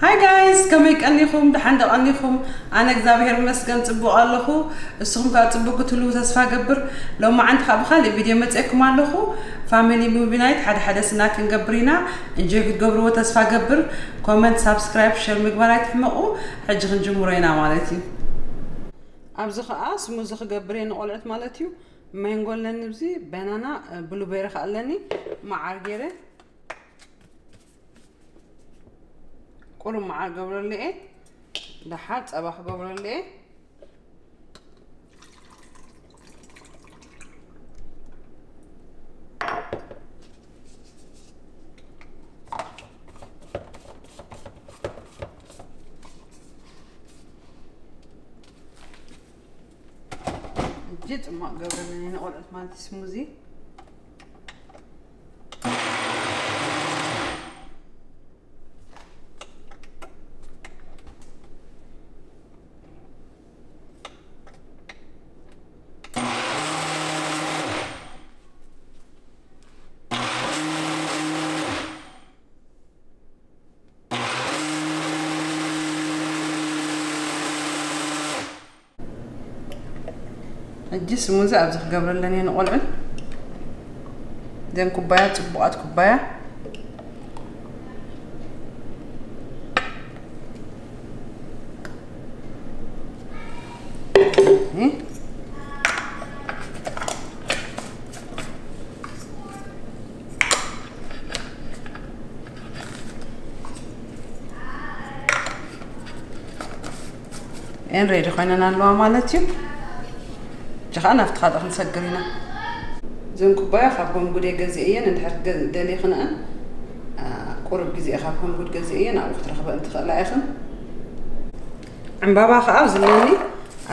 Hi guys፣ ከመይ ቀኒኹም? ደሓን ዶ ቀኒኹም? ኣነ እግዚኣብሔር ይመስገን ጽቡቕ ኣለኹ። እስኹም ከኣ ጽቡቕ ክትህልዉ ተስፋ ገብር። ሎማዓንቲ ከኣ ብኻልእ ቪድዮ መጺኤኩም ኣለኹ። ፋሚሊ ሙቪ ናይት ሓደ ሓደ ስናክ ክንገብር ኢና። እንጆይ ክትገብርዎ ተስፋ ገብር። ኮመንት፣ ሳብስክራይብ፣ ሸር ምግባር ኣይትሕመቑ። ሕጂ ክንጅምሮ ኢና ማለት እዩ። ኣብዚ ከኣ ስሙዚ ክገብር እየ ንቖልዑት ማለት እዩ። ማንጎ ኣለኒ፣ ኣብዚ ባናና፣ ብሉቤሪ ከኣ ኣለኒ። መዓር ገይረ ቁሩብ መዓር ገብረሉ እየ። ደሓር ጸባ ክገብረሉ እየ። ሕጂ ጽማቕ ገብረለኒ ንቖልዑት ማለት እዩ፣ ስሙዚ። ሕጂ ስሙዚ ኣብዚ ክገብረለን እየ ንቆልዑ። ዘን ኩባያ፣ ጽቡቓት ኩባያ። ኤን ሬዲ ኮይነን ኣለዋ ማለት እዩ። እጂ ኸዓ ናብቲ ካልእ ክንሰግር ኢና። እዘን ኩባያ ካብ ሆም ጉድ እየ ገዚኤየን፣ እንድሕር ገ-፣ ደሊኽንአን፣ አ፣ ቁሩብ ግዜ ካብ ሆም ጉድ ገዚኤየን፣ ኣብኡ ክትረኽበን ትኽእላ ኢኽን። ዕምባባ ኸዓ ኣብዚ ኣለኒ፣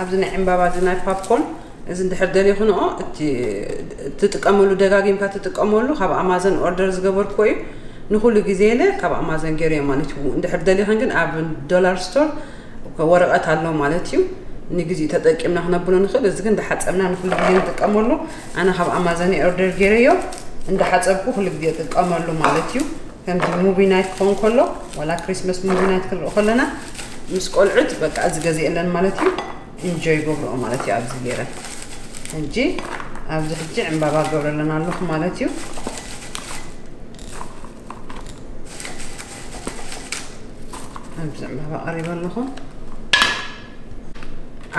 ኣብዚ ናይ ዕምባባ፣ እዚ ናይ ፓፕኮርን፣ እዚ እንድሕር ደሊኽንኦ፣ እቲ ትጥቀመሉ፣ ደጋጊምካ ትጥቀመሉ፣ ካብ ኣማዘን ኦርደር ዝገበርኩዎ እዩ። ንኹሉ ግዜ ኢለ ካብ ኣማዘን ገይረዮ ማለት እዩ። እንድሕር ደሊኽን ግን ኣብ ዶላር ስቶር ወረቐት ኣሎ ማለት እዩ። ንግዜኡ ተጠቂምና ክነብሎ ንኽእል። እዚ ግን እንዳሓጸብና ንኹሉ ግዜ ንጥቀመሉ። ኣነ ካብ ኣማዘን እየ ኦርደር ገይረዮ። እንዳሓጸብኩ ኩሉ ግዜ እጥቀመሉ ማለት እዩ። ከምዚ ሙቪ ናይት ክኸውን ከሎ፣ ዋላ ክሪስመስ ሙቪ ናይት ክንርኢ ከለና፣ ምስ ቆልዑት በቃ እዚ ገዚኤለን ማለት እዩ። ኢንጆይ ገብርኦ ማለት እዩ። ኣብዚ ገይረ ሕጂ፣ ኣብዚ ሕጂ ዕምባባ ገብረለን ኣለኹ ማለት እዩ። ኣብዚ ዕምባባ ቀሪበ ኣለኹ።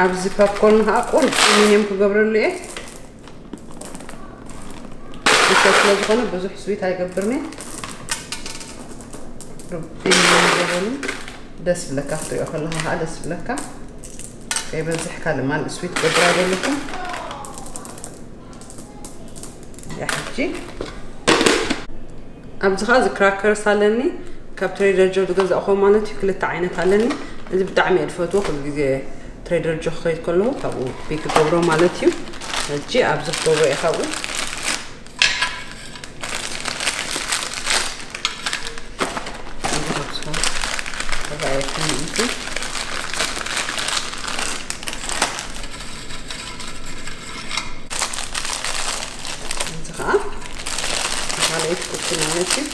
ኣብዚ ፓፕኮርን ከዓ ቁሩብ ሚኒየም ክገብረሉ እየ። ብቻ ስለ ዝኾነ ብዙሕ ስዊት ኣይገብርን እየ። ርቢ ይገብረሉ። ደስ ብለካ ክትሪኦ ከለኻ ከዓ ደስ ብለካ። ከይበዝሕ ካልእ ማል ስዊት ገብራ ዘለኹ። ያ ሕጂ ኣብዚ ኸዓ እዚ ክራከርስ ኣለኒ፣ ካብ ትሬደር ጆ ዝገዛእኹዎ ማለት እዩ። ክልተ ዓይነት ኣለኒ። እዚ ብጣዕሚ እየ ዝፈትዎ፣ ኩሉ ግዜ ትሬደር ጆ ክኸይድ ከለኹ ካብኡ ፒክ ገብሮ ማለት እዩ። ሕጂ ኣብዚ ክገብሮ እየ ካብኡ። ተባየት ምእንቲ እዚ ኸዓ ካልኦት ኩኪ ማለት እዩ።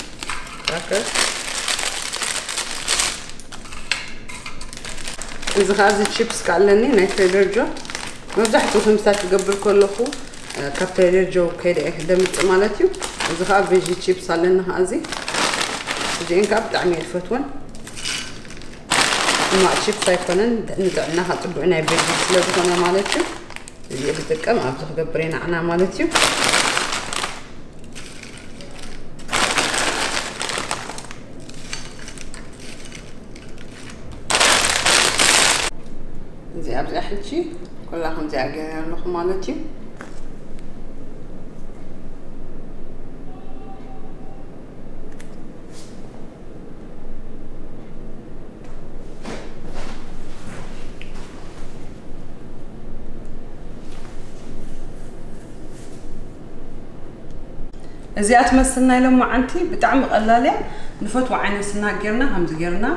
ክራከር። እዚ ኸዓ እዚ ቺፕስ ከኣ ኣለኒ ናይ ትሬደር ጆ። መብዛሕትኡ ከምስታት ክገብር ከለኹ፣ እ፣ ካብ ትሬደር ጆ ከይደ እየ ደምጽእ ማለት እዩ። እዚ ኸዓ ቬጂ ቺፕስ ኣለኒ ኸዓ እዚ። እዚኤን ከኣ ብጣዕሚ እየ ዝፈትወን። ሕማቕ ቺፕስ ኣይኮነን፣ ንጥዕናኻ ጽቡቕ ናይ ቬጂ ስለ ዝኾነ ማለት እዩ። እዚ ዝጥቀም ኣብዚ ክገብር እየ ንዓና ማለት እዩ። እዚ ኣብዚኣ ሕጂ ኩላ ከምዚኣ ገይረ ኣለኹ ማለት እዩ። እዚኣ ትመስል ናይ ሎማዓንቲ ብጣዕሚ ቀላል እያ። ንፈትዎ ዓይነት ስናክ ጌርና፣ ከምዚ ጌርና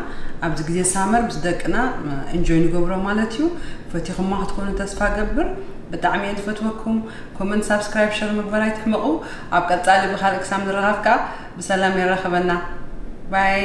ኣብዚ ግዜ ሳመር ምስ ደቅና፣ እ፣ ኢንጆይ ንገብሮ ማለት እዩ። ፈቲኹማ ክትኮኑ ተስፋ ገብር። ብጣዕሚ እየ ዝፈትወኩም። ኮመንት፣ ሳብስክራይብ፣ ሸር ምግባር ኣይትሕመቑ። ኣብ ቀጻሊ ብኻልእ ክሳብ ንራኸብ ከኣ ብሰላም የራኽበና። ባይ።